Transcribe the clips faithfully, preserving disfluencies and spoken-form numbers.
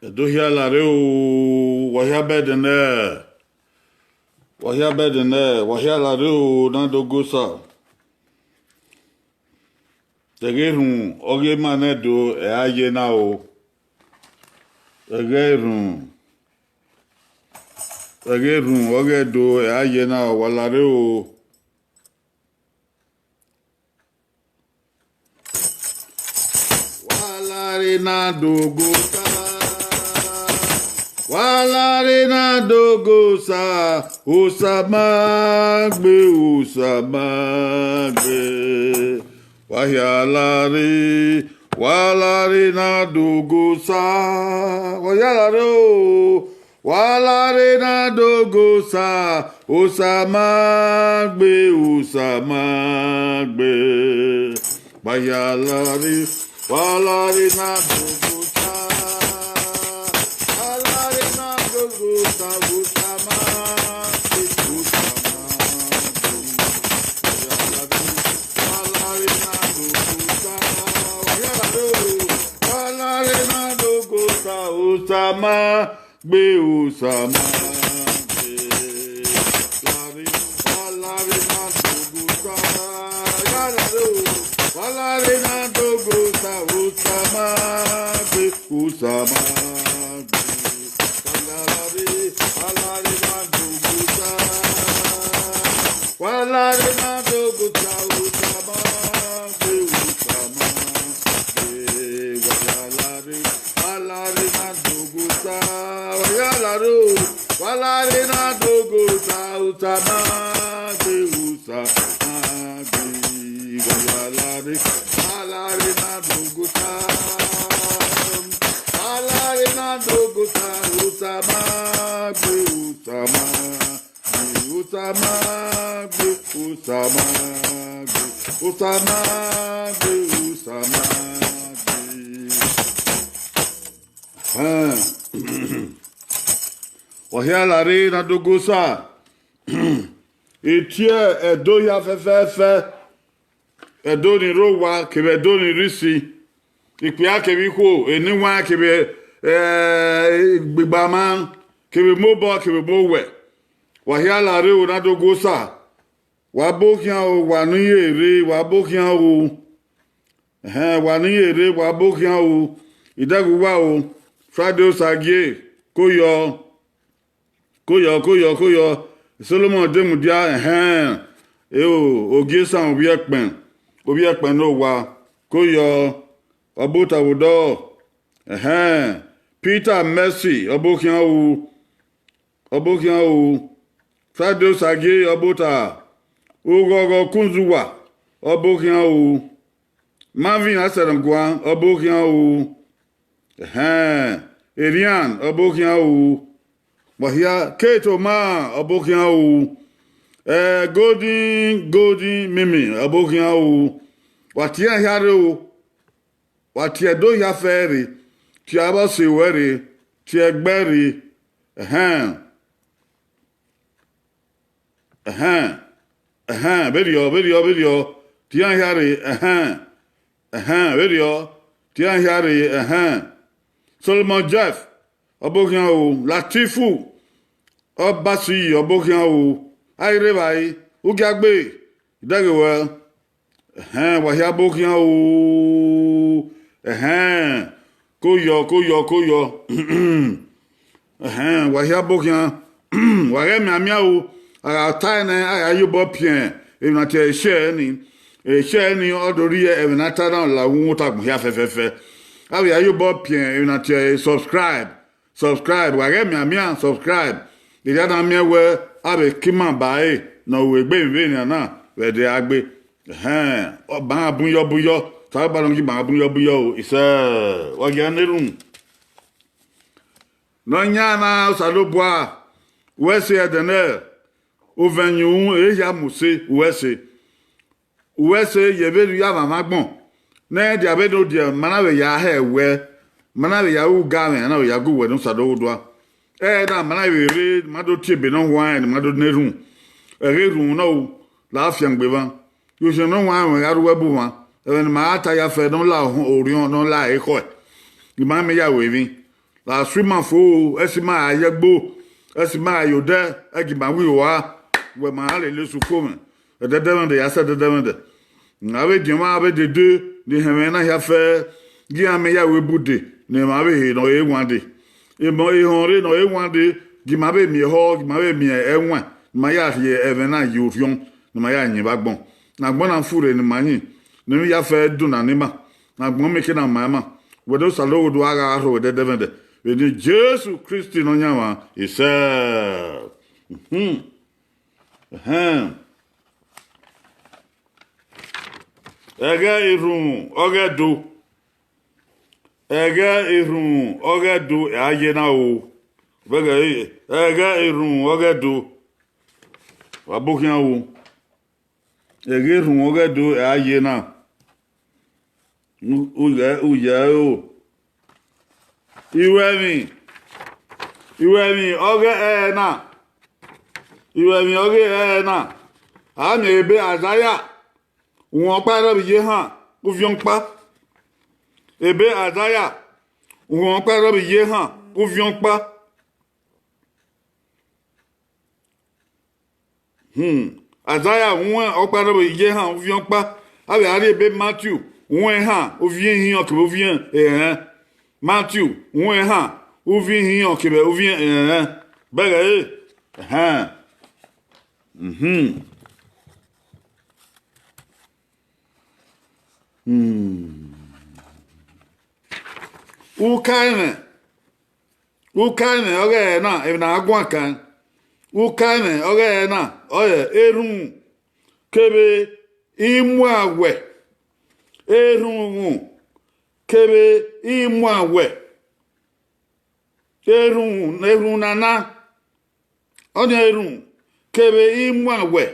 Ẹdo hia la rre o, wa hia bẹdẹ nẹ, wa hia bẹdẹ nẹ, wa hia la rre o, na do go sa. Ẹghẹ erhunmwu ọghe ima nẹ do, ẹ a ye na o. Ẹghẹ erhunmwu, ẹghẹ erhunmwu ọghe Ẹdo, ẹ a ye na o, wa la rre o. Wa la rre na do go sa. Wa la rre na do go sa. Osa ma gbe, osa ma gbe. Wa hia la rre, wa la rre na do go sa. Wa hia la rre o. Wa la rre na do go sa, osa ma gbe, osa ma gbe. Wa hia la rre, wa la rre na do go sa. Wa la rre na do go sa, osa ma gbe, osa ma gbe. Wa hia la rre, wa la rre na do go sa. Wa hia la rre o. Wa la rre na do go sa, osa ma gbe, osa ma gbe. La rre, wa la rre na do go sa. Ya la rre o. Wa la rre na do go sa, osa ma gbe, osa ma gbe. Wa la rre, wa la rre na do go sa. Wa la rre na do go sa, osa ma gbe, osa ma gbe. Wa la rre, wa la rre na do go sa. Wa ya la rre o. Wa la rre na do go sa, osa ma gbe, osa ma gbe. Wa la rre, wa la rre na do go sa. Wa la rre na do go sa, osa ma gbe, osa ma gbe, osa ma gbe, osa ma gbe, osa ma gbe, osa ma gbe. Ẹn. Wa hia la rre na do go sa. Etiẹ Ẹdo hia fẹfẹfẹ. Ẹdo ni rre owa kevbe Ẹdo ni rre isi, ikpia kevbe ikhuo, eniwaẹn kevbe, eh, igbigbama, kevbe mobọ kevbe mowẹ. Wa hia la rre o na do go sa. Wa bo khian o, wa ne ye rre, wa bo khian o. Ẹhẹn, wa ne ye rre, wa bo khian o. Idẹghe uwa o, Friday Osagie, ko yọ. Ko yọ, ko yọ, ko yọ. Solomon de mudia, ẹhẹn. E o, Ogiesan ovbi ẹkpẹn, ovbi ẹkpẹn ne owa. Ko yọ, ọ bu ta vbe odọ. Ẹhẹn. Peter Mercy, ọ bu khian ru. Ọ bu khian ru. Friday Osagie, ọ bu ta. Ughọghọ Kunzuwa, ọ bu khian ru. Marvin Asẹrẹnguan, ọ bu khian ru. Ẹhẹn. Erian, ọ bu khian ru. Wa hia Kate Oma, ọ bu khian ru. Eh, Golden, Golden Mimi, ọ bu khian ru. Wa tie iran hia rre o. Wa tie Ẹdo hia fẹ rre. Tie Abasi wẹ rre. Tie Ẹgbẹ rre. Ẹhẹn. Ẹhẹn. Ẹhẹn. Vberriọ, vberriọ, vberriọ. Tie iran hia rre. Ẹhẹn. Ẹhẹn. Vberriọ. Tie iran hia rre. Ẹhẹn. Solomon Jeff, ọ bu khian ru. Latifu Ọbasiyi, ọ bu khian ru. A i rre evbare, u gia gbe, idẹghe wẹ. Ẹhẹn, wa hia bu khian ru. Ẹhẹn, ko yọ, ko yọ, ko yọ. Ẹhẹn, wa hia bu khian. Wa ghẹ mianmian ru, a gha ta ẹre nẹ, a gha ye obọ piẹn emwi na tie ẹre share ni. Ẹre share ni, ọ do rhie ẹmwẹ ne a ta na la uhunmwu ota agbọn hia fẹfẹfẹ. A vbe ya ye obọ piẹn emwi na tie ẹre subscribe. Subscribe, wa ghẹ mianmian subscribe. Erriọ na miẹn wẹ a vbe ke ima ba ẹre ne ọ ru egbe emwi vbenian na vbe ẹdẹ a gbe. Ẹhẹn, ọ ba iran bun yọ bun yọ, ta ba nọ ghi ba iran bun yọ bun yọ o, isẹ, wa gia na erhunmwu. Nọyan na Osanobua, wẹ ẹse ẹdẹ nẹ, ovẹn yunmwu, e hia mu use, wẹ ẹse. Wẹ ẹse ye vberriọ avwanmwa agbọn. Ne ẹdẹ avbe ne odiẹ, ma na vbe ya hẹ wẹ, ma na vbe ya ru ugamwẹ, a na vbe ya gu wẹ ne Osanobua. Ẹre na ma na vbe rre, ma do tie ebe ne ọ huanrẹn, ma do na erhunmwu. Ẹghẹ erhunmwu nọ ru, la fiangbe mwa. Ye oshọ ne ọ huanrẹn ruẹ gha rre uwu ẹbu mwa. Ẹmwẹ ne ima ra ta ya fẹ ne ọ la orhiọn, ne ọ la ekhọe. I ma mẹ ya ru emwi. La su ima fo, ẹse ima gha ye ẹgbo, ẹse ima gha ye odẹ, ẹgie ima wi rua, wẹ ma lele esu ko mwẹ. Ẹdẹdẹmwẹdẹ ya sẹ ẹdẹdẹmwẹdẹ. A vbe diọn mwa, a vbe dede, ne ihẹn mwẹ na hia fẹ, gie iran miẹn ya ru ebude ne emwa vbe he ne ọ he wan dee. Emọ ehọn rre ne ọ he wan dee, gie ima vbe miẹn ehọ, gie ima vbe miẹn ẹwaẹn, ne ima ya rhie ẹmwẹ na ye orhiọn, ne ima ya yin vbe agbọn. Ne agbọn na furre ne ima yin, ne emwi ya fẹ duna ne ima, ne agbọn mieke na ma ima. Wẹ do Osanobua do gha rho ẹdẹdẹmwẹdẹ, vbe eni Jesu Kristi Nọyaẹnmwa, isẹ. Uhun. Ẹhẹn. Ẹghẹ erhunmwu ọghe Ẹdo. Ẹghẹ erhunmwu ọghe Ẹdo a ye na o. Vbe ẹghẹ, ẹghẹ erhunmwu ọghe Ẹdo. Wa bu khian o. Ẹghẹ erhunmwu ọghe Ẹdo a ye na. U, u yẹ, u yẹ o. Iruẹmwi, iruẹmwi ọghe ẹre na. Iruẹmwi ọghe ẹre na. A miẹn ebe Aizaya, uhunmwu ọkpa rre vbe iye ehan, uviọn ọkpa. Ebe Aizaya, uhunmwu ọkpa rre vbe iye ehan, uviọn ọkpa. Hmm. Aizaya uhunmwu ọkpa rre vbe iye ehan, uviọn ọkpa. A vbe a rrie ebe Matiu, uhunmwu ehan, uviẹn ihiọn kevbe uviẹn ẹrẹnrẹn. Matiu, uhunmwu ehan, uviẹn ihiọn kevbe uviẹn ẹrẹnrẹn. Bẹghe ẹre, ẹhẹn. Mhm. Hmm. Ukaẹmwẹ, ukaẹmwẹ ọghe ẹre na, emwi ne a guan kan. Ukaẹmwẹ ọghe ẹre na, ọre erhunmwu kevbe imuawẹ. Erhunmwu kevbe imuawẹ. Erhunmwu, erhunmwu nana, ọni erhunmwu kevbe imuawẹ,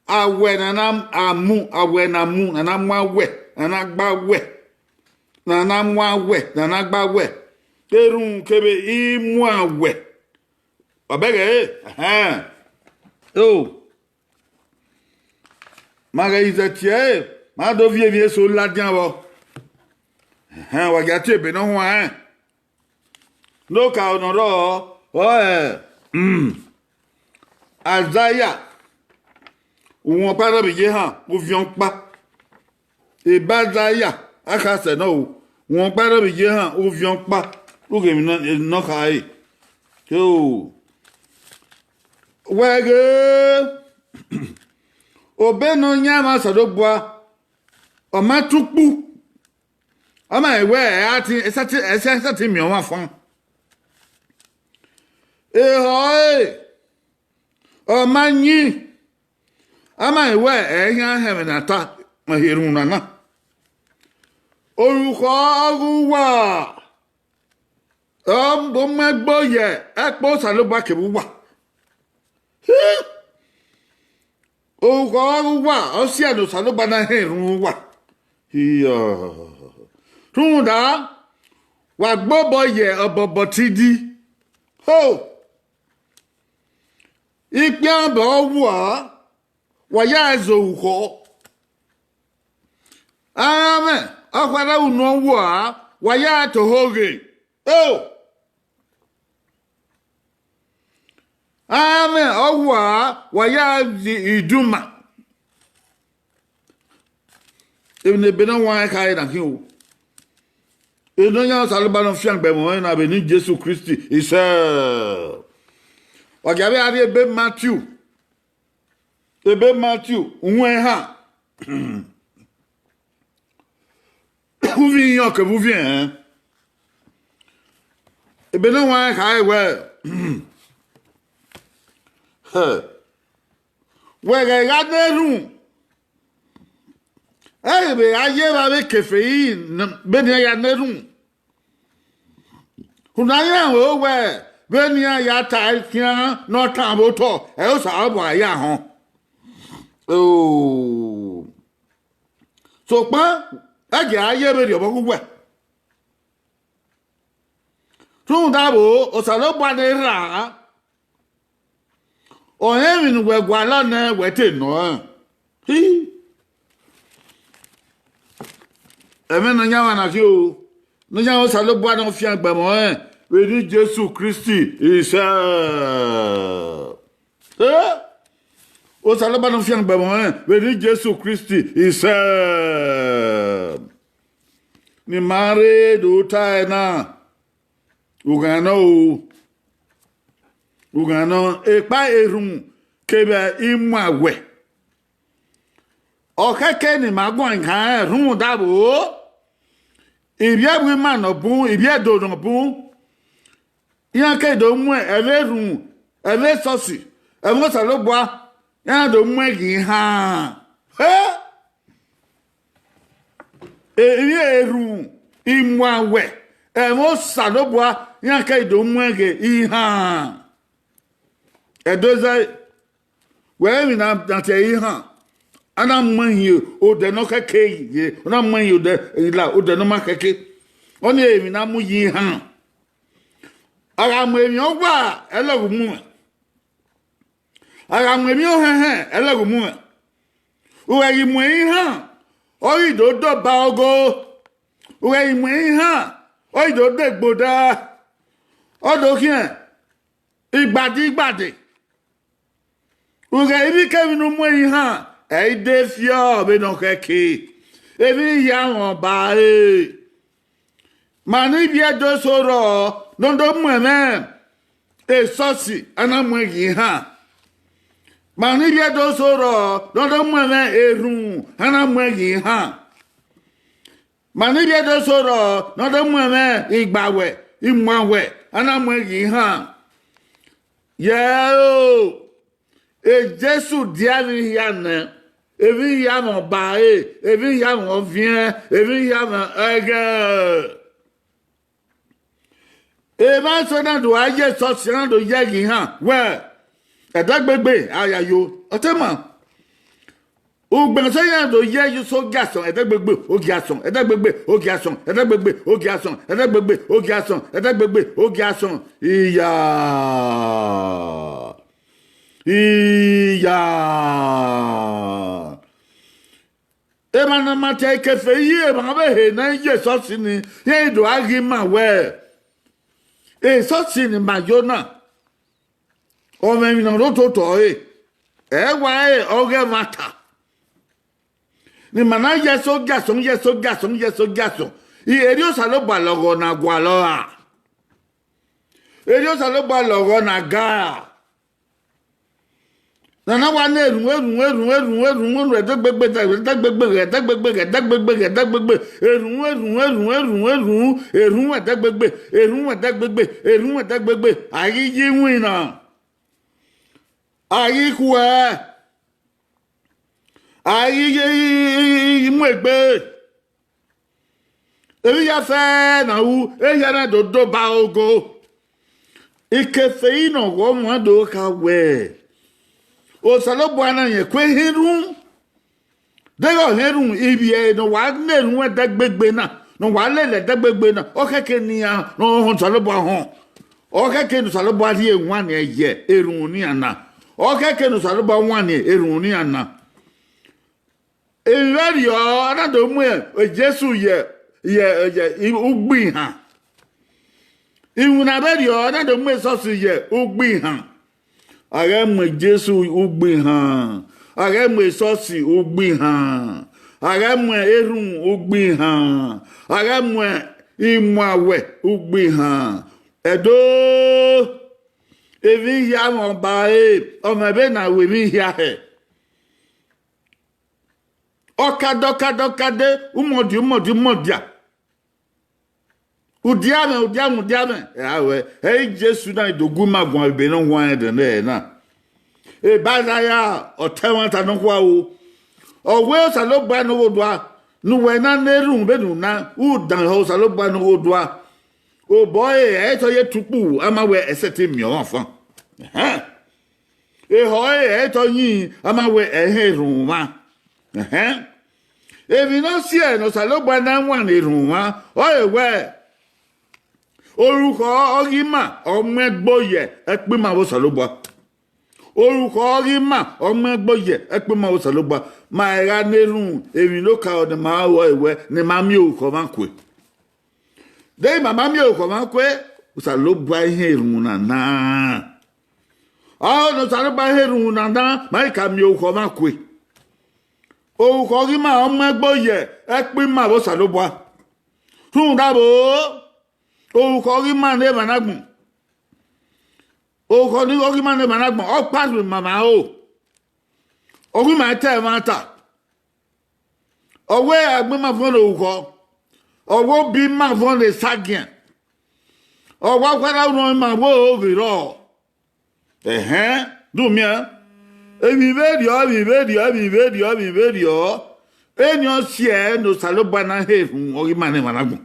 awẹ ne a na mu, awẹ ne a mu, ne a na mu awẹ, ne a na gbe awẹ, ne a na mu awẹ, ne a na gbe awẹ. Erhunmwu kevbe imuawẹ. Wa bẹghe ẹre, ẹhẹn. O, ma ghẹ izẹtiẹ ẹre, ma do viọ emwi eso ladian vbọ. Ẹhẹn, wa gia tie ebe ne ọ huanrẹn. Ne okaro ne ọ rrọọ, ọre, um, Aizaya, uhunmwu ọkpa rre vbe iye ehan, uviọn ọkpa. Ebe Aizaya, akhasẹ nọ o, uhunmwu ọkpa rre vbe iye ehan, uviọn ọkpa. Ughe emwi ne ọ khare. O, wẹ ghe, obọ Nọyaẹnmwa Osanobua, ọ ma tu ukpu. Ọ ma rẹn wẹ ẹ a ti, ẹ sa ti, ẹ sa, ẹ sa ti miẹn ọmwa fan. Ehọ ẹre, ọ ma yin, a ma rẹn wẹ ẹ i khian họn ẹmwẹ ne a ta, ma he erhunmwu nana. Orukhọ ọghe uwa, ọ mu ẹgbo ye ẹkpo Osanobua kevbe uwa. Orukhọ ọghe uwa, ọ siẹ ne Osanobua na họn erhunmwu uwa. Iyọ. Rhunmwuda, wa gbe obọ ye ọbọbọ tidi. Ho! Ikpian obọ ọ wua, wa ya zẹ orukhọ. Amwẹ, ọkhuẹrhẹ unu ọ wua, wa ya toho ghe. O! Amwẹ, ọ wua, wa ya zẹ iduma. Emwi ne ebe ne ọ huanrẹn khare na khin o. Nọyaẹnmwa Osanobua ne ọ fiangbe ẹmwẹ ọnrẹn na vbe eni Jesu Kristi, isẹ. Wa gia vbe a rrie ebe Matiu. Ebe Matiu, uhunmwu ehan. Uviẹn ihiọn kevbe uviẹn ẹrẹn. Ebe ne ọ huanrẹn khare wẹ, hẹ, wẹ ghẹ gha na erhunmwu, ẹ i vbe gha ye evba vbe ekefe i vbene iran ya na erhunmwu. Una rẹn ẹvbo wẹ vbene iran ya ta khian ne ọ tan vbe otọ, ẹ i re Osanobua ya họn. O, sokpan, ẹ gie a ye vberriọ vbe ọghe uwẹ. Rhunmwuda vbo, Osanobua ne Erha, ọ rẹn emwi ne uwẹ gualọ nẹ, wẹ te nọ rẹn. Hi. Ẹmwẹ Nọyaẹnmwa na khin o, Nọyaẹnmwa Osanobua ne ọ fiangbe ẹmwẹ ọnrẹn, vbene Jesu Kristi isẹ. Eh? Osanobua ne ọ fiangbe ẹmwẹ ọnrẹn vbene Jesu Kristi isẹ. Ne ima rre do ta ẹre na, ughan nọ o, ughan nọ, ekpa erhunmwu kevbe imuawẹ. Ọ khẹke ne ima guan khan rhunmwuda vbo, ivbi ẹvbo ima nọ bun, ivbi Ẹdo nọ bun, iran ke do mu ẹmwẹ erhunmwu, ẹmwẹ esọsi, ẹmwẹ Osanobua, iran do mu ẹn ghi han. Eh? Emwi erhunmwu, imuawẹ, ẹmwẹ Osanobua, iran ke do mu ẹn ghe ihan. Ẹdẹ zẹ, wẹ emwi na na tie ihan, a na mu ẹn hin odẹ ne ọ khẹke ye, ọ na mu ẹn hin odẹ, la odẹ ne ọ ma khẹke. Ọnii emwi na mu ye ihan. A gha mu emwi ọwa, ẹlọghe mu mwẹ. A gha mu emwi ohẹnhẹn, ẹlọghe mu mwẹ. U ghẹ ghi mu ihan, ọ ghi do dọba ogo. U ghẹ ghi mu ihan, ọ ghi do degbe odẹ. Ọ do khian igbade igbade. U ghẹ ivbi kevbi ne u mu ihan, ẹ i de fiọ vbene ọ khẹke. Emwi hia mwẹ ọba re. Ma ne ivbi Ẹdo eso rrọọ ne ọ do mu ẹmwẹ esọsi, a na mu ẹn ghi han. Ma ne ivbi Ẹdo eso rrọọ ne ọ do mu ẹmwẹ erhunmwu, a na mu ẹn ghi han. Ma ne ivbi Ẹdo eso rrọọ ne ọ do mu ẹmwẹ igbawẹ, imuawẹ, a na mu ẹn ghi han. Yẹ o, Jesu dia emwi hia nẹ, emwi hia mwẹ ọba re, emwi hia mwẹ ọviẹn, emwi hia mwẹ ẹghẹ. Emwa eso na do gha ye esọsi, na do ye ghi han wẹ, ẹdẹgbegbe a ya yo, ọ te ma. Ugbẹn sẹ iran do ye ye soja asọn, ẹdẹgbegbe ogia asọn, ẹdẹgbegbe ogia asọn, ẹdẹgbegbe ogia asọn, ẹdẹgbegbe ogia asọn, ẹdẹgbegbe ogia asọn. Iya. Iya. Emwa ne ma tie ikefe yi emwa vbe ehe ne ẹ i ye esọsi ni, iran i do gha ghi ma wẹ, esọsi ne ima yo na, ọ mwẹ emwi ne ọ rre ototọ ẹre, ẹ wa re ọghe ẹmwata. Ne ima na ye soja asọn, ye soja asọn, ye soja asọn, erriọ Osanobua lọghọ na gualọ ra? Erriọ Osanobua lọghọ na ga ra? Nana wa na erhunmwu, erhunmwu, erhunmwu, erhunmwu, erhunmwu, erhunmwu, ẹdẹgbegbe, ẹdẹgbegbe, ẹdẹgbegbe, ẹdẹgbegbe, ẹdẹgbegbe, erhunmwu, erhunmwu, erhunmwu, erhunmwu, erhunmwu, ẹdẹgbegbe, erhunmwu, ẹdẹgbegbe, erhunmwu, ẹdẹgbegbe, a ghi ye iwinna, a ghi khuẹ, a ghi ye, i, i, i, i mu egbe. Emwi hia fẹ na ru, ehia na do doba ogo. Ikefe yi ne ọ ghọ wan do kha wẹ, Osanobua na rẹn ku ehe erhunmwu. Deghẹ ọ họn erhunmwu, ivbi ẹre ne ọ wa na erhunmwu ẹdẹgbegbe na, ne ọ wa lele ẹdẹgbegbe na, ọ khẹke ne iran ne ọ họn Osanobua họn. Ọ khẹke ne Osanobua rhie wanniẹn ye erhunmwu ne iran na. Ọ khẹke ne Osanobua wanniẹn erhunmwu ne iran na. Emwi vberriọ, a na do mu Jesu ye, ye, ye ugbo ihan. Iwinna vberriọ, a na do mu esọsi ye ugbo ihan. A ghẹ mu Jesu ugbo ihan, a ghẹ mu esọsi ugbo ihan, a ghẹ mu erhunmwu ugbo ihan, a ghẹ mu imuawẹ ugbo ihan. Ẹdo, emwi hia mwẹ ọba re, ọ mwẹ vbene a ru emwi hia hẹ. Ọkada, ọkada, ọkada, umọdia, umọdia, umọdia. Udia mwẹ, udia mwẹ, udia mwẹ. Ẹ a wẹ, ẹ i Jesu na do gu ima guan ebe ne ọ huanrẹn ẹdẹ nẹ na. Eba Aizaya, ọ ta ẹmwata nọkhua ru. Ọ wẹ Osanobua ne oghodua, ne uwẹ na na erhunmwu vbene u na, u dan ehọ Osanobua ne oghodua. Obọ ẹre, ẹ i te ọ ye tukpu, a ma wẹ ẹ sẹtin miẹn ọmwa ọfan. Ehọ ẹre, ẹ i te ọ yin, a ma wẹ ẹ i họn erhunmwu mwa. Ẹhẹn. Emwi ne ọ siẹ ne Osanobua na wan ne erhunmwu mwa, ọ re wẹ, orukhọ ọghe ima ọ mu ẹgbo ye ẹkpo ima vbe Osanobua. Orukhọ ọghe ima ọ mu ẹgbo ye ẹkpo ima vbe Osanobua. Ma i gha na erhunmwu, emwi ne okaro ne ima ru ọ re wẹ ne ima miẹn orukhọ mwa kue. Deghẹ ima ma miẹn orukhọ mwa kue, Osanobua i họn erhunmwu na na. Ọ ne Osanobua i họn erhunmwu na na, ma i ka miẹn orukhọ mwa kue. Orukhọ ghi ma ọ mu ẹgbo ye ẹkpo ima vbe Osanobua. Rhunmwuda vbo, orukhọ ghi ma ne emwa na agbọn. Orukhọ ni ọ ghi ma ne emwa na agbọn, ọ kpa rhie ima mwa ro. Ọ ghi ma ta ẹmwata. Ọ wẹ agbọn ima vuọn ne orukhọ. Ọ wẹ obọ ima vuọn ne esagiẹn. Ọ wẹ ọkhuẹrhẹ urhọn ima vbe oghi rrọọ. Ẹhẹn, du miẹn. Emwi vberriọ, emwi vberriọ, emwi vberriọ, emwi vberriọ. Eni ọ si ẹe ne Osanobua na họn erhunmwu, ọ ghi ma ne emwa na agbọn.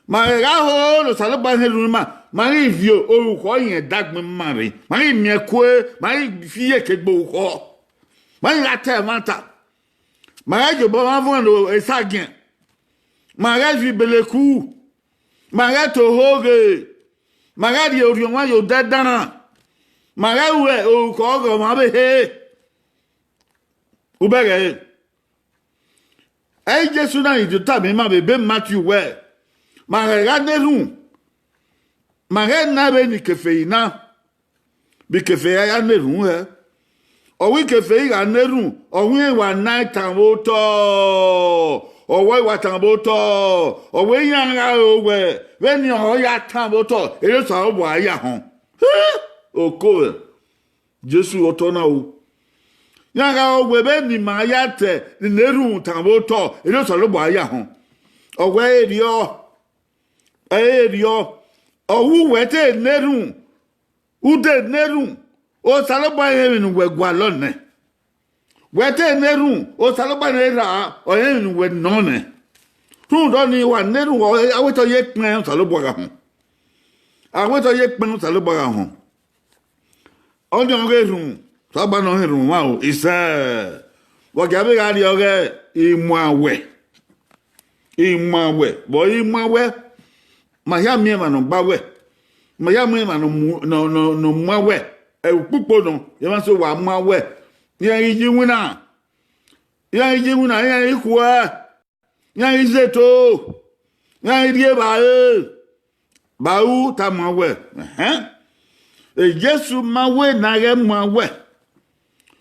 Ma ghẹ gha ho ne Osanobua họn erhunmwu ima, ma ghi viọ orukhọ rẹn dagbọn ima rre, ma ghi miẹn kue, ma ghi fi iyeke gbe orukhọ, ma ghi gha ta ẹmwata, ma ghẹ ye obọ mwa vuọn ne esagiẹn, ma ghẹ viọ ibeleku, ma ghẹ to ohoghe, ma ghẹ rhie orhiọn mwa ye odẹ dan, ma ghẹ ru orukhọ ọghọ mwa vbe he. Ubẹghe ẹre, ẹ i Jesu na rhie tama ima vbe ebe Matiu wẹẹ, ma ghẹ gha na erhunmwu, ma ghẹ na vbene ikeferi na, vbe ikeferi a ya na erhunmwu hẹ. Ọ wẹ ikeferi gha na erhunmwu, ọ wẹ irẹn wa na tama otọ, ọ wẹ wa tama otọ, ọ wẹ iran gha ro wẹ vbene ọ ya tama otọ, erriọ Osanobua ya họn. Oko vbe Jesu otọ na ru. Iran gha ro wẹ vbene ima ya ta ne erhunmwu tama otọ, erriọ Osanobua ya họn. Ọ wẹ erriọ, erriọ, ọ wẹ uwẹ te na erhunmwu, u te na erhunmwu, Osanobua rẹn emwi ne uwẹ gualọ nẹ. Wẹ te na erhunmwu, Osanobua ne erha, ọ rẹn emwi ne uwẹ nọ nẹ. Rhunmwuda ọnii, wa na erhunmwu, a wẹ te ọ ye kpẹn Osanobua gha họn. A wẹ te ọ ye kpẹn Osanobua gha họn. Ọnii ọ ghe erhunmwu, Osanobua ne ọ họn erhunmwu mwa o, isẹ. Wa gia vbe gha rrie ọghẹ, imuan wẹ. Imuan wẹ, vbe ọ i muan wẹ, ma hia miẹn emwa ne ọ gba wẹ, ma hia miẹn emwa ne ọ mu, ne ọ, ne ọ, ne ọ muan wẹ, ẹre ukpukpo nọ, emwa eso wa muan wẹ, iran ghi ye iwinna, iran ghi ye iwinna, iran ghi khuẹ, iran ghi zẹ eto, iran ghi rhie evbare, vbe a ru tama wẹ, ẹhẹn, Jesu ma wẹ ne a ghẹ muan wẹ.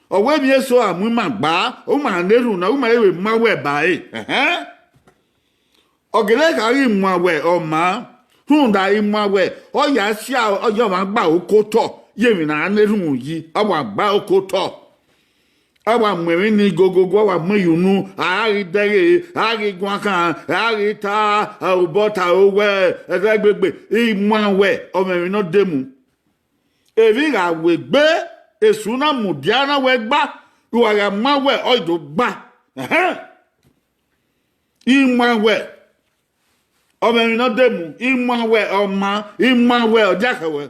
Ọ wẹ emwi eso a mu ima gba, u ma na erhunmwu na, u ma vbe muan wẹ ba ẹre, ẹhẹn. Ọ gele kha ghi muan wẹ ọ maa, rhunmwuda imuan wẹ, ọ ya sia, ọ ya ọmwa gba oko otọ, ye emwi ne a na erhunmwu yi, a wa gba oko otọ. A wa mu emwi ni gogogo, a wa mu ye unu, a ghi dẹghe, a ghi guan khan, a ghi ta obọ ta owẹ, ẹdẹgbegbe, imuan wẹ, ọ mwẹ emwi ne ọ de mu. Evbi gha wegbe, esu na mudia na wẹ gba, uwa gha muan wẹ ọ i do gba. Ẹhẹn. Imuan wẹ, ọ mwẹ emwi ne ọ de mu, imuan wẹ ọ maa, imuan wẹ ọ diakhẹ wẹ.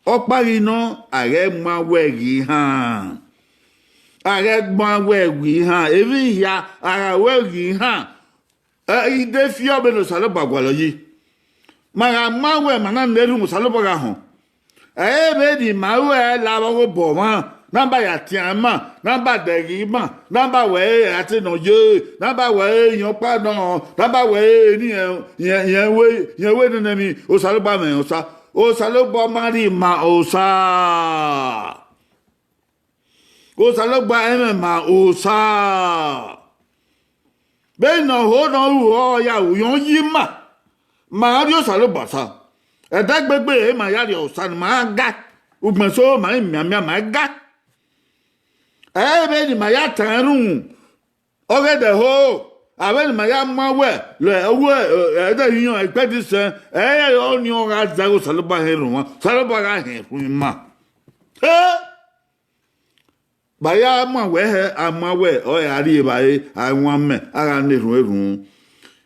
Ọkpa ghi nọ, a ghẹ muan wẹ ghi han. A ghẹ muan wẹ ghi han, evbi hia, a gha wẹ ghi han. Ẹ, i de fi ọ vbene Osanobua gualọ yi. Ma gha muan wẹ ma na na erhunmwu Osanobua gha họn. Ẹ i re vbene ima ru ẹe la vbe ọghe obọ mwa, na ba ya tian ima, na ba dẹghe ima, na ba wẹ ẹre a te nọ ye, na ba wẹ ẹre irẹn ọkpa nọ, na ba wẹ ẹre eni irẹn, irẹn, irẹn wẹ, irẹn wẹ nene emwi, Osanobua mwẹ osa. Osanobua ma rhie ima osa. Osanobua mwẹ ima osa. Vbene ọ ho ne ọ ru ọ ya ru, irẹn ọ yi ima, ma rhie Osanobua osa. Ẹdẹgbegbe ma ya rhie osa ne ma ga, ugbẹn eso ma i mianmian ma ga. Ẹ i re vbene ima ya tan erhunmwu, ọghe ẹdẹ ho, avbe ne ima ya muan wẹ, lẹ, ẹdẹ hiyọn, ẹkpẹdẹ isẹn, ẹ i re ọnii ọ gha zẹ ẹghẹ Osanobua họn erhunmwu, Osanobua gha họn erhunmwu ima. Ẹ! Vbe a ya muan wẹ hẹ, a muan wẹ, ọ ra rri evbare, a wan mẹ, a gha na erhunmwu erhunmwu.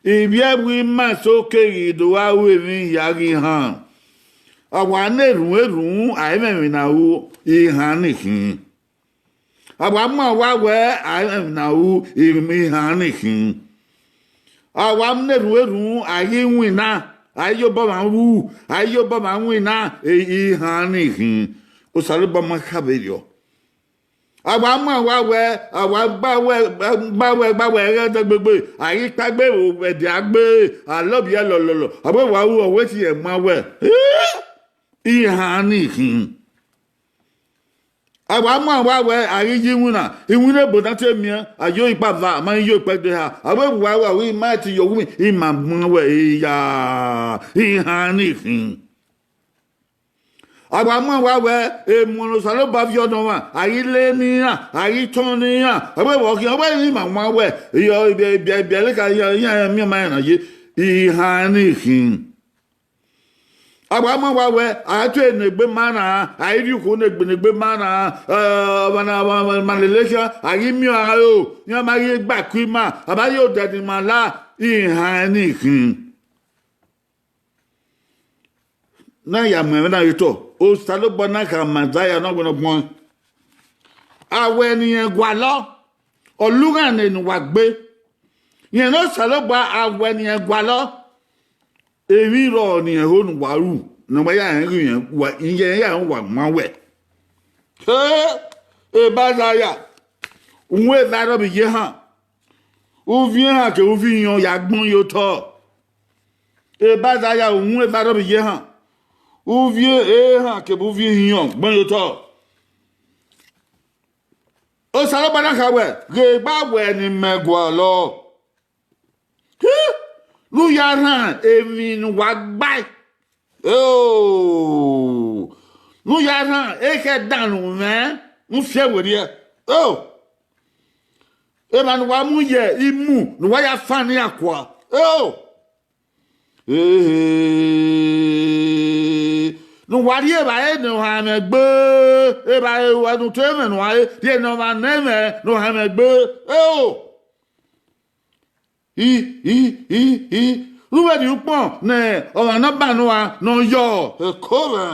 Ivbi ẹvbo ima eso keghi do gha ru emwi hia ghi han. A wa na erhunmwu erhunmwu, a i mwẹ emwi ne a ru, ihan ni khin. A wa muan owa wẹ, a i mwẹ emwi ne a ru, ihan ni khin. A wa na erhunmwu erhunmwu, a i ghi winna, a i ye obọ mwa ru, a i ye obọ mwa winna, ihan ni khin. Osanobua ma kha vberriọ. A wa mu a wa wẹ, a wa gba wẹ, gba wẹ, gba wẹ ẹghẹ dẹgbegbe, a ghi kpaegbe vbe ẹdẹ a gbe, a lọbiẹ lọlọlọ, a wẹ wa ru ọvbokhan ma wẹ. Iran ni khin. A wa mu a wa wẹ, a ghi ye iwinna, iwinna ebo na te miẹn, a yo ikpava, a ma ghi yo ikpẹdẹ ha, a wẹ wa wa ru ima ti ye owu mwẹ, ima ma wẹ, iya, iran ni khin. A wa mu a wa wẹ, emọ ne Osanobua viọ ne ọmwa, a ghi le ne iran, a ghi tọn ne iran, a wẹ vbe ọ khian, wẹ ima wan wẹ, iyọ, ibiẹleka, iran miẹn ma rẹn na ye, iran ni khin. A wa ma wa wẹ, a i tue ne egbe ma na, a i rhie ukhu ne egbe, ne egbe ma na, eh, ọmwa na, ọmwa, ọmwa, ọmwa lele khian, a ghi miẹn ọnrẹn aro, iran ma ghi gba ku ima, a ma ghi odẹ ne ima la, iran ni khin. Na ya mu ẹmwẹ na ye otọ, Osanobua na khama Mẹzaia ne ọ wẹ ne ọ gbẹn ọẹn. Awẹ ne irẹn gualọ, ọ lughaẹn ne ne uwa gbe. Rẹn ne Osanobua, awẹ ne irẹn gualọ, emwi rrọọ ne irẹn ho ne uwa ru, ne uwa ya rẹn ghi rẹn, uwa, irẹn ya rẹn uwa ma wẹ. He, Ebazaia, uhunmwu eva rrọọ vbe iye ehan, uvi ehan kevbe uvi ihiọn ya gbọn ye otọ. Ebazaia, uhunmwu eva rrọọ vbe iye ehan, uvi ehan kevbe uvi ihiọn gbọn ye otọ. Osanobua na kha wẹ, ghe gba wẹ ne imẹ gualọ. Hi, ne u ya rhan emwi ne uwa gbae. Eo, ne u ya rhan ekhẹ dan ne u mwẹ, u fiẹ werriẹ. Eo, emwa ne uwa mu ye imu ne uwa ya fan ne iran kua. Eo, ehe, ne uwa rhie evbare ne ọ ha mwẹ gbe, evbare ruẹ ne u te mwẹ ne uwa re, rhie ne ọmwa ne mwẹ ne ọ ha mwẹ gbe. Eo, i, i, i, i, ru vbe rhie ukpọn ne ọmwa ne ọ ban ne uwa ne ọ yọ eko mwẹ.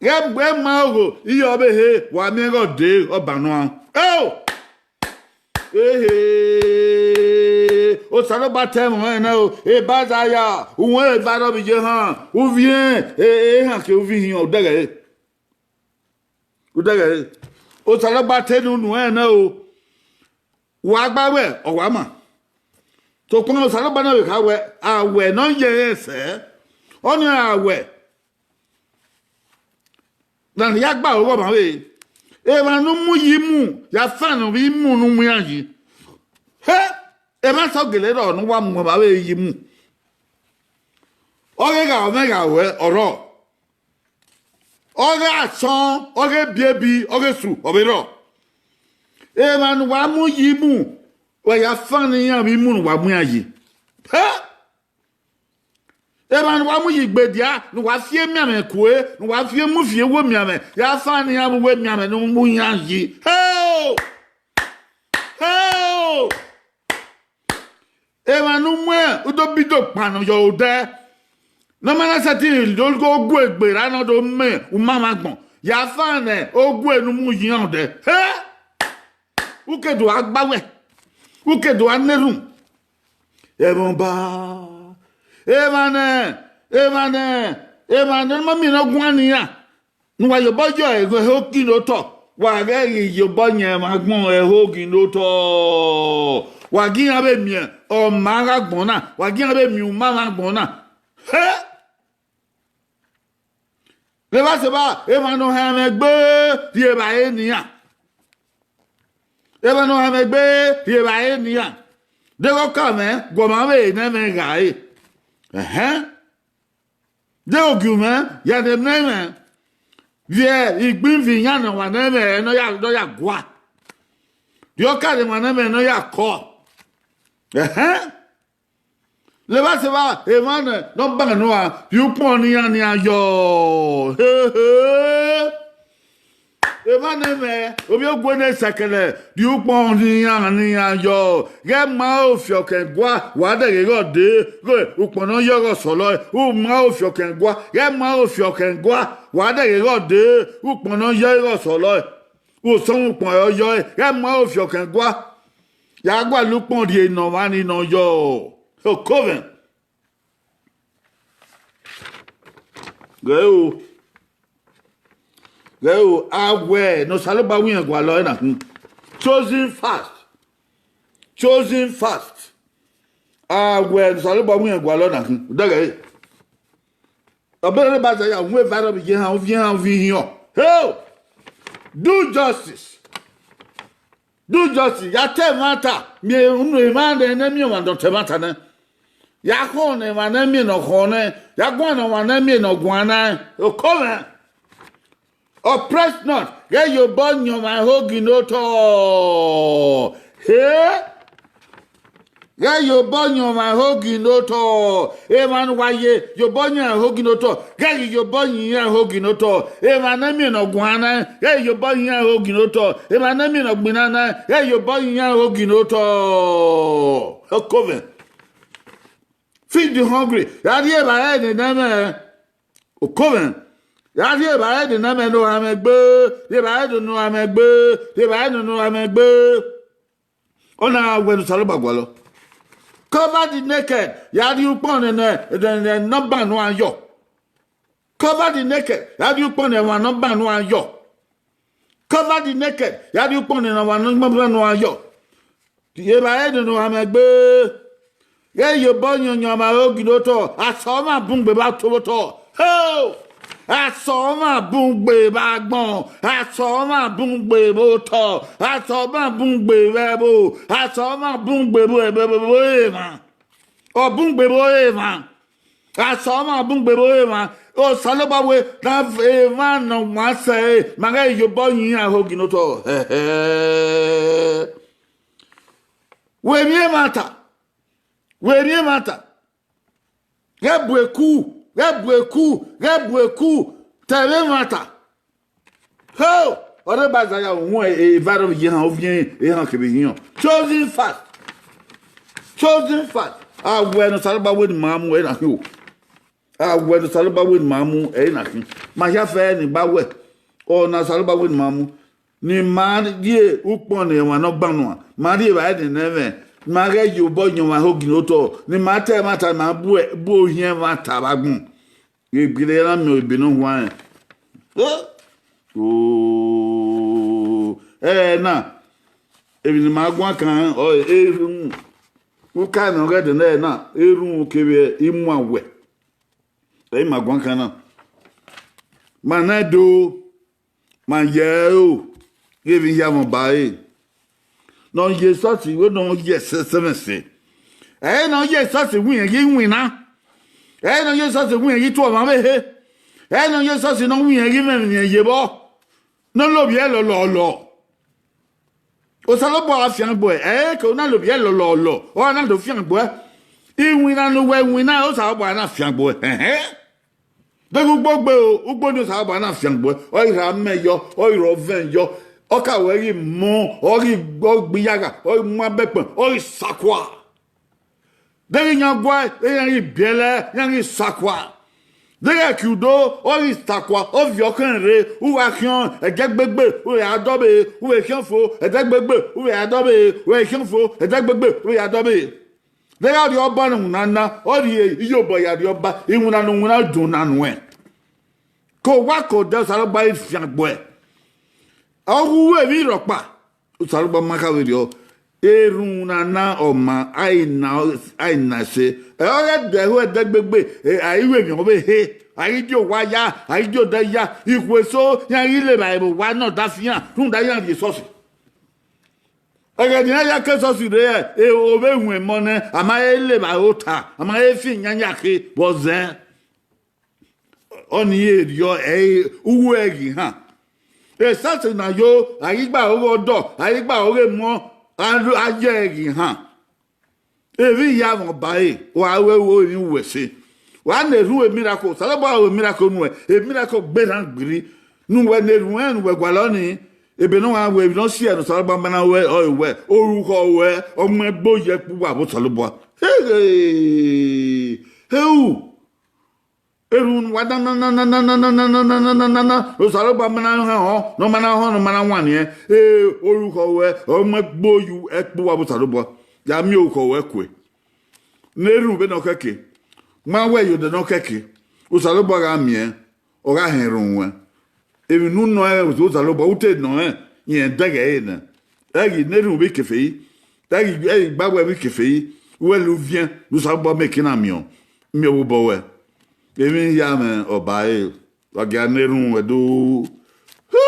Ghẹ gbe ma ogho, iye ọvbehe, wa miẹn ghe ọ dee, ọ ban ne uwa. Eo! Ehe! Osanobua te ẹmwẹ ọnrẹn nẹ o, Ebazaia, uhunmwu eva rrọọ vbe iye ehan, uvi ehan kevbe uvi ihiọn, u dẹghẹ ẹre. U dẹghẹ ẹre. Osanobua te unu ẹnrẹn nẹ o. Wa gba wẹ, ọ wa ma. Sokpan Osanobua na vbe kha wẹ, awẹ ne ọ ye ẹre sẹ, ọnii ọre awẹ ne a ya gba aro ọmwa vbe, emwa ne u mu ye imu, ya fan ne ọ vbe imu ne u mu iran yi. He, emwa sẹ gele rrọọ ne uwa mu ọmwa vbe ye imu. Ọ ghe gha mwẹ gha ruẹ, ọ rrọọ. Ọ ghe asọn, ọ ghe ebiebi, ọ ghe esu, ọ vbe rrọọ. Emwa ne uwa mu ye imu, wa ya fan ne iran vbe imu ne uwa mu iran yi. He! Emwa ne uwa mu ye igbedia, ne uwa fi emianmwẹ kue, ne uwa fi emu fi ewu emianmwẹ, ya fan ne iran vbe uwu emianmwẹ ne u mu iran yi. Heo! Heo! Emwa ne u mu udobido kpannọ yọ odẹ, ne ọ ma na sẹtin do gu egbe ra ne ọ do mẹ umamwagbọn, ya fan ne ogue ne u mu yi iran odẹ. He! U ke do gha gba wẹ, u ke do gha na erhunmwu. Ẹmwẹ ọba, emwa ne, emwa ne, emwa ne ọ ma miẹn ne ọ guan ne iran, ne uwa ye obọ yọ ẹho ghi ne otọ, wa ghẹ ghi ye obọ yẹn emwa agbọn ẹho ghi ne otọ, wa gi iran vbe miẹn ọma gha agbọn na, wa gi iran vbe miẹn umamwagbọn na. He! Vbe evba sẹ evba, emwa ne ọ hẹ mwẹ gbe rhie evbare ne iran. Emwa ne ọ hẹ mwẹ gbe rhie evbare ne iran. Deghẹ ọ ka mwẹ, gu ọmwa vbe ne ẹmwẹ gha re. Ẹhẹn. Deghẹ ogiu mwẹ ya ne emwi ne ẹmwẹ, vbe igbinvbi iyan ne ọmwa ne ẹmwẹ ne ọ ya, ne ọ ya gua. Rhie ọka ne emwa ne ẹmwẹ ne ọ ya kọ. Ẹhẹn. Vbe evba sẹ evba, emwa ne ọ ban ne uwa rhie ukpọn ne iran ne iran yọ. Hehe. Emwa ne ẹmwẹ, ovbi ogue ne sẹkẹrẹ, rhie ukpọn ne iran ne iran yọ. Ghẹ ma aro fiọkẹn gua, wa dẹghe ghe ọ dee, ghe ukpọn ne ọ yọ ghe ọ sọlọe, u ma aro fiọkẹn gua, ghẹ ma aro fiọkẹn gua, wa dẹghe ghe ọ dee, ukpọn ne ọ yọ ghe ọ sọlọe, u sọmwẹ ukpọn ọre ọ yọ ẹre, ghẹ ma aro fiọkẹn gua, ya gualọ ukpọn rhie ne ọmwa ni ne ọ yọ. Okovwẹ. Ghẹ o. Ghẹ o, a wẹ ne Osanobua wẹ irẹn gualọ ẹre na khin. Chosen fast. Chosen fast. A wẹ ne Osanobua wẹ irẹn gualọ na khin. Dẹghẹ. Ọbẹrẹ ba zẹ ya, wẹ virus ye han, ovbi ehan, ovbi ihiọn. Hey! Do justice. Do justice. Ya ta ẹmwata, miẹn unu emwa ne, ne miẹn ọmwa ne ọ ta ẹmwata nẹ. Ya khọn ne emwa ne miẹn ne ọ khọn nẹ. Ya guan ne ọmwa ne miẹn ne ọ guan nẹ. Okomẹ. Oppress not, ghẹ ye obọ yan ọmwa ẹhogi ne otọ. He? Ghẹ ye obọ yan ọmwa ẹhogi ne otọ. Emwa ne uwa ye, ye obọ yan ẹhogi ne otọ. Ghẹ ghi ye obọ yan iran ẹhogi ne otọ. Emwa ne miẹn ne ọ guan na, ghẹ ye obọ yan iran ẹhogi ne otọ. Emwa ne miẹn ne ọ gbinna na, ghẹ ye obọ yan iran ẹhogi ne otọ. Okomẹ. Feed the hungry. Ya rhie evbare ne nẹ mwẹ. Okomẹ. Ya rhie evbare ne nẹ mwẹ ne ohanmwẹ gbe. Rhie evbare ne ohanmwẹ gbe. Rhie evbare ne ohanmwẹ gbe. Ọna wẹ ne Osanobua gualọ. Cover the naked. Ya rhie ukpọn ne, ne, ne, ne nọmba ne uan yọ. Cover the naked. Ya rhie ukpọn ne emwa nọmba ne uan yọ. Cover the naked. Ya rhie ukpọn ne emwa nọmba ne uan yọ. Rhie evbare ne ohanmwẹ gbe. Ghẹ ye obọ yan ọmwa ẹhogi ne otọ. Asọ ọmwa bun gbe vbe ato vbe otọ. Ho! Asọ ọmwa bun gbe vbe agbọn. Asọ ọmwa bun gbe vbe otọ. Asọ ọmwa bun gbe vbe ẹvbo. Asọ ọmwa bun gbe vbe, vbe, vbe, vbe emwa. Ọ bun gbe vbe emwa. Asọ ọmwa bun gbe vbe emwa. Osanobua wẹ ne emwa ne ọmwa sẹ ẹre, ma ghẹ ye obọ yan iran ẹhogi ne otọ. Hẹhẹ. Wẹ emwi ẹmwata. Wẹ emwi ẹmwata. Ghẹ bu eku, ghẹ bu eku, ghẹ bu eku, ta ẹmwata. Ho! Ọre ba zaya uhunmwu evbare ye han, ovbi ehan kevbe ihiọn. Chosen fast. Chosen fast. A wẹ ne Osanobua wẹ ne ima mu ẹre na khin o. A wẹ ne Osanobua wẹ ne ima mu ẹre na khin. Ma hia fẹ ne I gba wẹ, ọ ne Osanobua wẹ ne ima mu. Ne ima rhie ukpọn ne emwa ne ọ gban nuan, ma rhie evbare ne nẹ mwẹ, ma ghẹ ye obọ yan ọmwa ẹhogi ne otọ, ne ima ta ẹmwata, ma bu, bu ohiẹn ẹmwata vbe agbọn. Egbe ne a na miẹn ebe ne ọ huanrẹn. O, ẹna, emwi ne ima guan kan, ọ, erhunmwu. Uka ne ọ ghẹ dẹ nẹ na, erhunmwu kevbe imuanwẹ. Ẹ i ma guan kan na. Ma na do, ma ye ẹro, ghe vbe hia mwẹ ọba ẹre. Ne ọ ye esọsi, wẹ ne ọ ye ẹsẹsẹmwẹsẹ. Ẹ i ne ọ ye esọsi wẹ irẹn ghi winna. Ẹ i ne ọ ye esọsi wẹ irẹn ghi tuẹ ọmwa ọvbehe. Ẹ i ne ọ ye esọsi ne ọ wẹ irẹn ghi mwẹ emwi ne irẹn ye vbọ. Ne ọ lovbiẹ lọlọlọ. Osanobua ra fian gbe ẹre, ẹ i ke na lovbiẹ lọlọlọ, ọ ra na do fian gbe ẹre. Iwinna ne uwẹ winna, Osanobua na fian gbe ẹre. Ẹhẹn. Deghẹ ugbo gbe o, ugbo ni Osanobua na fian gbe ẹre. Ọ i rha mẹ yọ, ọ i rha ọvẹn yọ. Ọ ka wẹ ghi mu, ọ ghi gbe iyagha, ọ ghi mu abẹkpẹn, ọ ghi sakua. Deghẹ iran guae, iran ghi biẹlẹ, iran ghi sakua. Deghẹ ẹki udo, ọ ghi sakua, ọ viọ ọkhẹn rre, u gha khian ẹdẹgbegbe, u vbe ya dọbee, u vbe khian fo ẹdẹgbegbe, u vbe ya dọbee, u vbe khian fo ẹdẹgbegbe, u vbe ya dọbee. Deghẹ ọ rhie ọba ne iwinna na, ọ rhie iyobọ ya rhie ọba, iwinna ne iwinna do na nuẹn. Ke owa ke odẹ Osanobua i fian gbe ẹre. Ọ ru emwi rhọkpa. Osanobua ma kha vberriọ, erhunmwu na na ọma, a i na, a i na ẹse. Ẹ, ọ ghẹ dẹ ho ẹdẹgbegbe, ẹ, a i ru emwi ọvbehe, a i die owa ya, a i die odẹ ya, ikhuo eso, iran ghi levba vbe owa ne ọdafian, rhunmwuda iran rhie esọsi. Ẹghẹ ne iran ya ke esọsi rre, ẹ, ovbe ru emọ nẹ, a ma he levba ota, a ma he fi iyan ya khe vbe ọzẹ. Ọnii erriọ ẹre uwu ẹre ghi han. Esọsi na yo, a ghi gba oghe ọdọ, a ghi gba oghe emọ, a ru-, a ye ẹre ghi han. Emwi hia mwẹ ọba ẹre, wa ru emwi uwẹ ẹse. Wa na erhunmwu miracle, Osanobua ru miracle nuẹ, miracle gberra gbirri. Ne uwẹ na erhunmwu ne uwẹ gualọ nii, ebe ne ọ gha wẹ emwi ne ọ si ẹre ne Osanobua ma na ruẹ, ọre wẹ, orukhọ ruẹ, ọ mu ẹgbo ye ẹkpo uwa vbe Osanobua. He, he, he u. Erhunmwu ne uwa na, na, na, Osanobua ma na họn, ne ọ ma na họn, ne ọ ma na wan niẹn. E, orukhọ ruẹ, ọ mu ẹgbo ye ẹkpo uwa vbe Osanobua. Ya miẹn orukhọ ruẹ kue. Ne erhunmwu vbene ọ kẹke. Ma wẹ ye odẹ ne ọ kẹke. Osanobua gha miẹn, ọ gha họn erhunmwu ruẹ. Emwi ne u nọ rẹn, Osanobua, u te nọ rẹn, rẹn dẹghe ẹre nẹ. Ẹ ghi na erhunmwu vbe ikefe yi, ẹ ghi, ẹ ghi gba wẹ vbe ikefe yi, uwẹ lẹ uviẹn ne Osanobua miẹn ekin na miẹn, miẹn vbe obọ ruẹ. Emwi hia mwẹ ọba ẹre, wa gia na erhunmwu ẹdẹ o. Hu!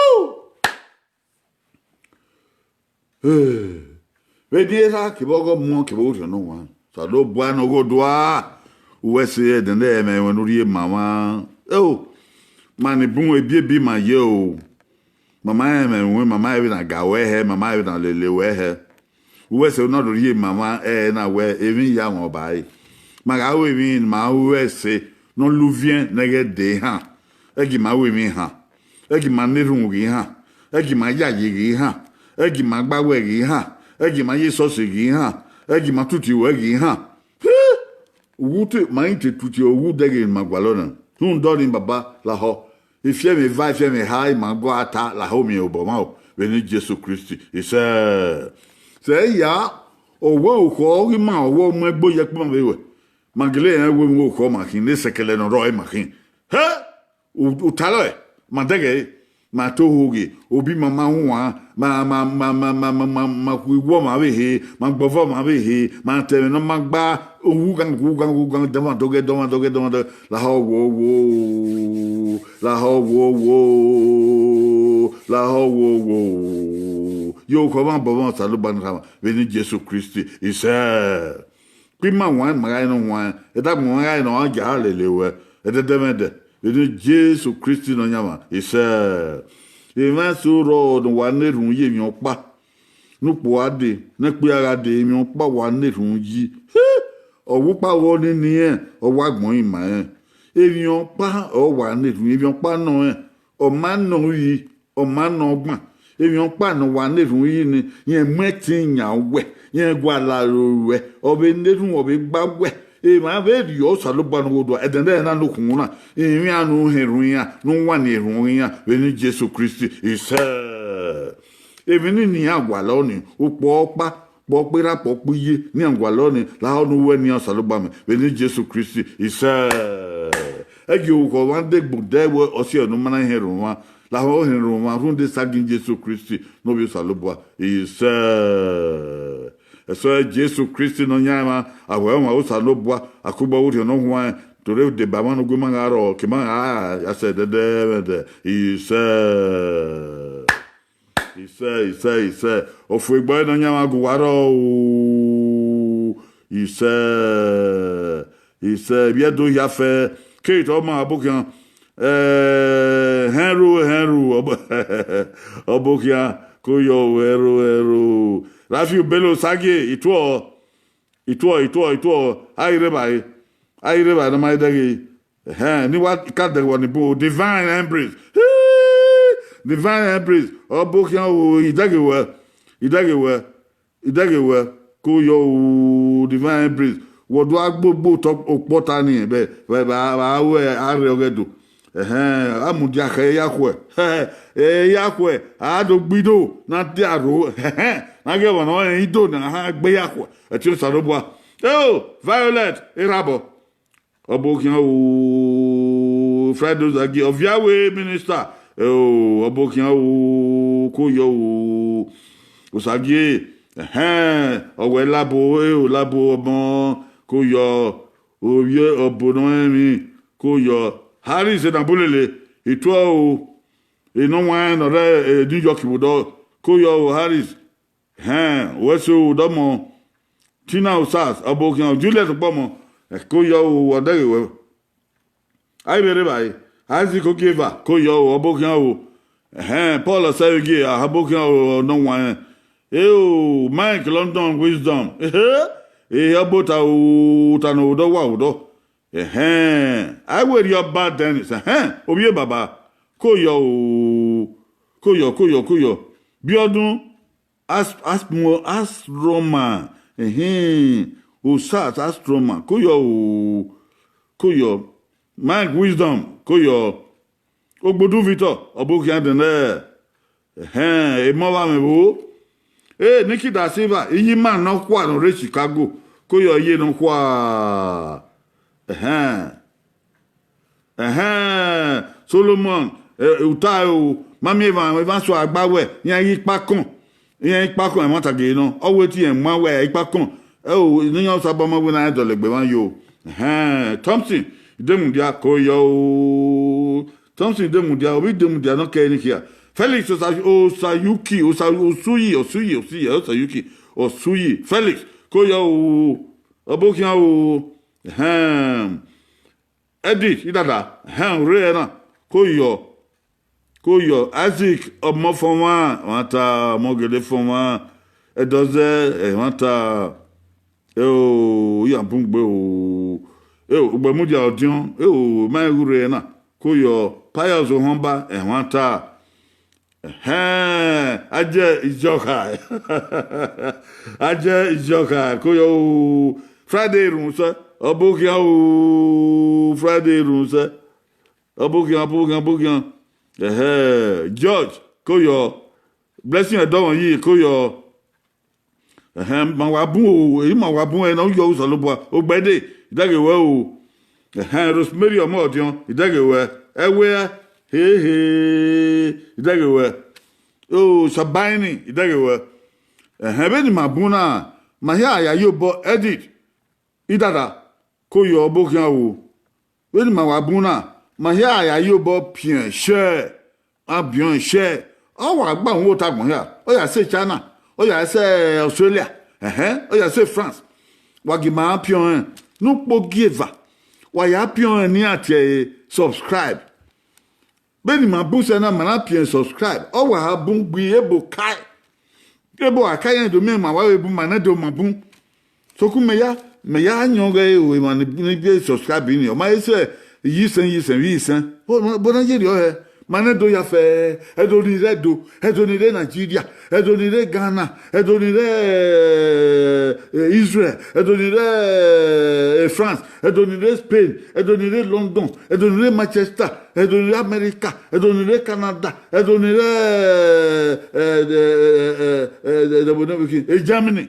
Vbene erha kevbe ọghe ọmọ kevbe orhiọn ne ọ wan, Osanobua ne ọ ghe odua, uwẹ sẹ ẹdẹnẹrẹ mwẹ ne u rhie ma mwa. Eo, ma ni bun ebiebi ma ye o. Ma ma rẹn mwẹ ruẹn, ma ma rẹn vbene a ga ruẹ hẹ, ma ma rẹn vbene a lele ruẹ hẹ. Uwẹ sẹ ne ọ do rhie ma mwa ẹre na wẹ emwi ya mwẹ ọba ẹre. Ma gha ru emwi ne ma ru ẹse ne ọ luviẹn ne ẹghẹ dee han, ẹ gi ma ru emwi han, ẹ gi ma na erhunmwu ghi han, ẹ gi ma yayi ghi han, ẹ gi ma gba wẹ ghi han, ẹ gi ma ye esọsi ghi han, ẹ gi ma tutu ruẹ ghi han. Uwu te, ma i te tutu uwu dẹghe ne ima gualọ na. Rhunmwuda ọnii, Baba, lahọ. Ifiẹmwẹ eva, ifiẹmwẹ eha, ima gua ta lahọ miẹn obọ mwa o, vbene Jesu Kristi. Isẹ. Sẹ ya, ọ wẹ okhọ ghi ma, ọ wẹ ọ mu ẹgbo ye ẹkpo ima vbe ruẹ. Ma gele rẹn wẹ okhọ ma khin, ne sẹkẹlẹ ne ọ rrọọ ma khin. Hẹ! U talọ ẹre, ma dẹghe ẹre, ma to hoghe, obi ima ma huan, ma, ma, ma, ma, ma, ma, ma, ma khu iwu ọmwa vbe ehe, ma gbọva ọmwa vbe ehe, ma ta ẹmwẹ ne ọ ma gba, ughan, ughan, ughan, dọmwadọghe, dọmwadọghe, dọmwadọghe, lahọ wo, wo, lahọ wo, wo, lahọ wo, wo, ye okhọ mwa obọ mwa Osanobua ne Erha mwa, vbene Jesu Kristi, isẹ. Kpe ima wan, ma gha rẹn ne ọ wan, ẹdẹ agbọn mwa gha rẹn ne ọ wan, gia lele ruẹ, ẹdẹdẹmwẹdẹ, vbene Jesu Kristi Nọyaẹnmwa, isẹ. Emwa eso rrọọ ne wa na erhunmwu ye emwi ọkpa ne ukpo a dee, ne ẹkpo a gha dee, emwi ọkpa wa na erhunmwu yi. Ọ wa ukpa vbe ọnii ne irẹn, ọ wa gbẹn ọẹn ma rẹn. Emwi ọkpa ọ wa na erhunmwu, emwi ọkpa nọ rẹn, ọ ma nọ yi, ọ ma nọ ọgban. Emwi ọkpa ne ọ wa na erhunmwu yi ni, rẹn mu ẹtin yan wẹ, rẹn gualọ aro ruẹ, ọ vbe na erhunmwu, ọ vbe gba wẹ. Emwa vbe rhie Osanobua ne ọ ghe odua, ẹdẹnẹrẹ na ne okhuo na, emwi iran ne u họn erhunmwu iran, ne u wan erhunmwu iran, vbene Jesu Kristi, isẹ. Emwi nii ne iran gualọ ni, ukpo ọkpa, ukpo ọkpa erha, ukpo ọkpa iye, ne iran gualọ ni, lahọ ne uwẹ ne iran Osanobua mwẹ, vbene Jesu Kristi, isẹ. Ẹ gie orukhọ mwa degbe odẹ wẹ ọ si ẹre ne u ma na họn erhunmwu mwa, lahọ họn erhunmwu mwa rhunmwuda esagiẹn Jesu Kristi ne ovbi Osanobua, isẹ. Ẹsọhẹ Jesu Kristi Nọyaẹnmwa, a wẹ ọmwa Osanobua, akugbe ọghe Orhiọn Ne Ọ Huanrẹn, to rre deba mwa ne ugbẹn ima gha rrọọ, ke ima gha ya sẹ ẹdẹdẹmwẹdẹ, isẹ. Isẹ, isẹ, isẹ. Ofuegbe ọre Nọyaẹnmwa gu uwa rrọọ o. Isẹ, isẹ, vbi Ẹdo hia fẹ, Kate ọmọ Abokhian, eh, hẹnru, hẹnru, Ọbokhian, ko yọ o, hẹnru, hẹnru. Rafiu Bello Osagie, I tuọ, I tuọ, I tuọ, I tuọ, a ghi rre evbare, a ghi rre evbare ne ọ ma dẹghe. Ẹhẹn, ne I wa ka dẹghe uwa ni bun o, Divine Embrace. Hii! Divine Embrace, Ọbokhian o, I dẹghe wẹ, I dẹghe wẹ, I dẹghe wẹ, ko yọ o, Divine Embrace. Wẹ do gha gbogbo otọ okpọta ni, vbe, vbe, vbe, vbe a ru arre ọghẹdo. Ẹhẹn, a mudia khẹ ya khuẹ. Ẹ ya khuẹ, a do gbe ido, na dia ro. Ẹhẹn, na ghi ẹmwẹ ne ọ rẹn ido ne a gbe ya khuẹ. Ẹtin Osanobua. Eo, Violet, erhabọ. Ọbokhian o, Friday Osagie, Ọviawe minister, eo, Ọbokhian o, ko yọ o, Osagie, ẹhẹn, ọ wẹ Labo, eo, Labo ọmọ, ko yọ, ovbi ọbo ne ọ rẹn emwi, ko yọ, Harris Enabulele, I tuọ o, enọwanrẹn ne ọ rre, eh, New York vbe odọ, ko yọ o, Harris, hẹn, wẹ so odọmọ, Tina Osas, Ọbokhian, Juliet Okpọmọ, eh, ko yọ o, wa dẹghe wẹ. A i vbe rre evbare, Isaac Ogieva, ko yọ o, Ọbokhian o, ẹhẹn, Paul Ọsẹvẹgie, Ọbokhian o, nọwanrẹn, eo, Mike London Wisdom, ehe, ehe ọbota o, ta ne odọ wa odọ, ẹhẹn, a i werriẹ Ọba Dennis, ẹhẹn, ovbi e baba, ko yọ o, ko yọ, ko yọ, ko yọ, Biọdun, As-, Asmo-, Asroma, ehin, Osas Asroma, ko yọ o, ko yọ, Mike Wisdom, ko yọ, Ogbodu Victor, Ọbokhian dẹnẹ, ẹhẹn, emọ vbe amwẹ vbo, e, Nikki da Silva, iye ima nọkhua ne ọ rre Chicago, ko yọ iye nọkhua, ẹhẹn. Ẹhẹn, Solomon, Uta o, ma miẹn emwa, emwa sua gba wẹ, iran ghi kpakọn, iran ghi kpakọn, ẹmwata gele nọ, ọ wẹ te irẹn ma wẹ ikpakọn. Ẹo, ne iran Osa ba ma wẹ ne a dọlegbe emwa yo. Ẹhẹn, Thompson Idemudia ko yọ o. Thompson Idemudia, ovbi Idemudia nọ kẹ ni khia. Felix Osa-, Osayuki, Osa-, Osuyi, Osuyi, Osuyi, Osayuki, Osuyi. Felix, ko yọ o. Ọbokhian o. Ẹhẹn. Edith Idada, ẹhẹn, urre ẹre na, ko yọ, ko yọ. Isaac Ọmọfọnmwa, ẹmwata, Ọmọgele Fọnmwa, Ẹdọzẹ, ẹmwata, eo, iran bun gbe o, eo, Ugbẹmudia Ọdiọn, eo, ma rẹn ghe urre ẹre na, ko yọ. Pius Ohọnba, ẹmwata, ẹhẹn, Ajẹ Iyọkha, Ajẹ Iyọkha, ko yọ o. Friday Erhunmwusẹ, ọbokhian o, Friday Erhunmwusẹ, ọbokhian, ọbokhian, ọbokhian. Ẹhẹn, George, ko yọ. Blessing Ẹdọmwọyi, ko yọ. Ẹhẹn, ma wa bun o, eyi ma wa bun ẹre ne ọ yọ Osanobua, Ogbẹde, idẹghe wẹ o. Ẹhẹn, Rosemary Ọmọdiọn, idẹghe wẹ. Ẹwẹ, hehe, idẹghe wẹ. O, Sabaini, idẹghe wẹ. Ẹhẹn, vbene ima bun na, ma hia ya ye obọ Edith Idada, ko yọ, ọbokhian o. Vbene ima wa bun na, ma hia ya ye obọ piẹn shẹ, a biẹn ọnrẹn shẹ. Ọ wa gba uhunmwu ota agbọn hia, ọ ya sẹ China, ọ ya sẹ Australia, ẹhẹn, ọ ya sẹ France. Wa gie ima ra piọn rẹn ne ukpogieva, wa ya piọn rẹn ne iran tie ẹre subscribe. Vbene ima bun sẹ na, ma na piẹn subscribe, ọ wa ha bun gbe ebo kae. Ebo a ka irẹn do miẹn ma wa vbe bun, ma nẹ do ma bun. Sokun mẹ ya, mẹ ya yọn ghẹ ro emwa ni, ni gbe subscribe ni, ọ ma he sẹ iyisẹn, iyisẹn vbe iyisẹn. Bo na ye rriọ hẹ, ma nẹ do ya fẹ, ẹdo ni rre Ẹdo, ẹdo ni rre Nigeria, ẹdo ni rre Ghana, ẹdo ni rre, eh, Israel, ẹdo ni rre, eh, France, ẹdo ni rre Spain, ẹdo ni rre London, ẹdo ni rre Manchester, ẹdo ni rre America, ẹdo ni rre Canada, ẹdo ni rre, eh, eh, eh, eh, eh, eh, eh, Germany.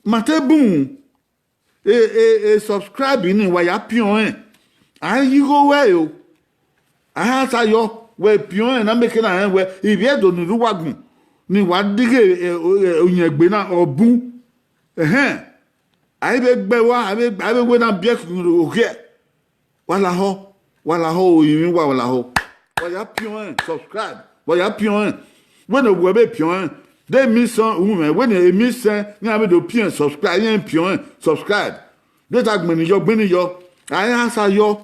Ma te bun, e, e, e subscribe ni, wa ya piọn rẹn. A i ghi igho ruẹ o. A ya sa yọ, wẹ piọn rẹn na make na rẹn wẹ, ivbi Ẹdo ni rre uwa agbọn, ne wa dighe, eh, eh, oyẹngbe na, ọ bun. Ẹhẹn. A i vbe gbe ẹre ua, a i vbe, a i vbe wẹ na biẹ okhiẹ. Wa lahọ, wa lahọ o, ivbi uwa, wa lahọ. Wa ya piọn rẹn, subscribe, wa ya piọn rẹn. Wẹ ne ovbuẹ vbe piọn rẹn, de emi sẹn uhunmwu mwẹ, wẹ ne emi sẹn, iran vbe do piẹn subscribe, iran piọn rẹn, subscribe. De ta gbẹnniyọ, gbẹnniyọ. A i ra sa yọ.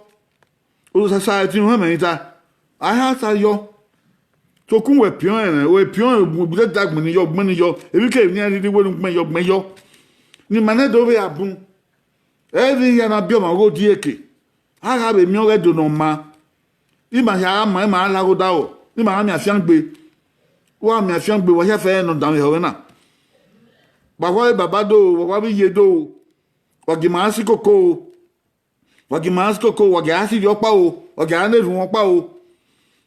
Osasa ẹtin uhunmwu mwẹ ta. A i ra sa yọ. Sokun wẹ piọn rẹn, wẹ piọn rẹn, de ta gbẹnniyọ, gbẹnniyọ. Emwi kemwi ne iran rhirhi wẹ ne u gbẹn yọ, gbẹn yọ. Ne ima nẹ do vbe a bun. Ẹ i vbe hia na biẹ ọmwa ghe odieke, a gha vbe miẹn ọghe Ẹdo ne ọ maa. Ima hia gha maa, ima gha la ghe odaro, ima gha miẹn afiangbe. Wa miẹn afiangbe, wa hia fẹ ne ọ danmwehọ ẹghẹ na. Wa wa vbe baba do, wa wa vbe iye do, wa gie ima gha si koko o, wa gie ima gha si koko, wa gie a si ivbi ọkpa o, wa gie a na erhunmwu ọkpa o.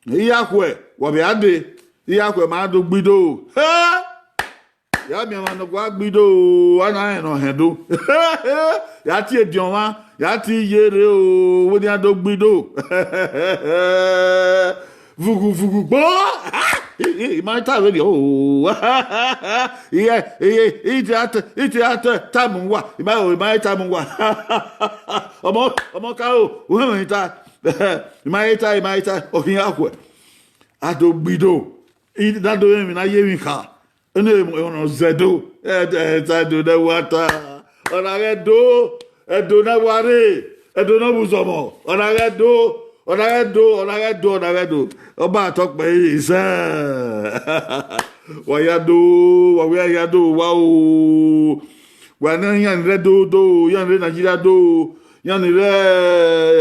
Irakhuẹ, wa vbe a dee, irakhuẹ ma do gbe ido o. He! Ya miẹn ọmwa ne ọ gua gbe ido o, a na rẹn ne ọ hẹn do. Ya tie ediọn mwa, ya tie iye rre o, wẹ ne iran do gbe ido. Vughu, vughu, gbo! I ma ta vberriọ o. Iye, iye, ite a ta, ite a ta, ta mu wa. I ma, i ma ta mu wa. Ọmọ, ọmọ ka o, u hẹnmwẹ ta. I ma ta, i ma ta, ọ khian khuẹ. A do gbe ido. I na do mwẹ emwi ne a ye emwi kha. Ene ọmọ zẹ do, ẹ, ẹ, ta Ẹdo ne wa ta. Ọ na ghẹ do, Ẹdo ne wa rre, Ẹdo ne ọ vbe uzọmọ. Ọ na ghẹ do, ọ na ghẹ do, ọ na ghẹ do, ọ na ghẹ do. Ọ ba tọ kpẹ iri sẹ. Wa ya do, wa wẹ ya do, wa o. Wa ne iran ni rre Ẹdo do, iran ni rre Nigeria do, iran ni rre,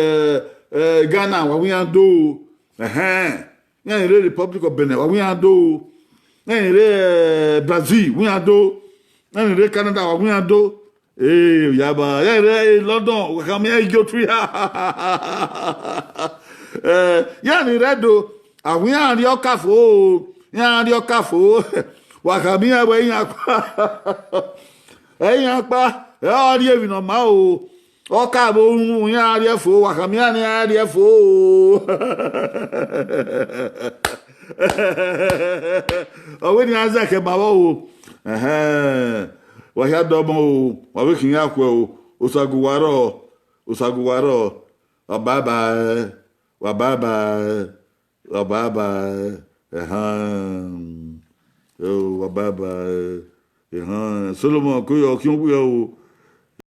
eh, eh, Ghana, wa wẹ iran do. Ẹhẹn. Iran ni rre Republic of Benin, wa wẹ iran do. Iran ni rre, eh, Brazil, wẹ iran do. Iran ni rre Canada, wa wẹ iran do. Ee, yaba, iran ni rre London, wa khama iran ijo tui. Eh, iran ni rre Ẹdo, a wẹ iran rrie ọkafo, iran rrie ọkafo. Wa khama iran wẹ iran kpa. Ẹ iran kpa, ẹ ọ rrie emwi ne ọ maa o. Ọ ka vbe unu iran rhie fo, wa khama iran ne iran rhie fo o. Ọ wẹ ne iran zẹ khẹ ma vbe o. Ẹhẹn, wa hia dọmọ o, wa vbe khian iran khuẹ o. Osagu wa rrọọ, Osagu wa rrọọ. Wa bye bye, wa bye bye, wa bye bye. Ẹhẹn, o, wa bye bye. Ẹhẹn, Solomon, ko yọ khian wu o.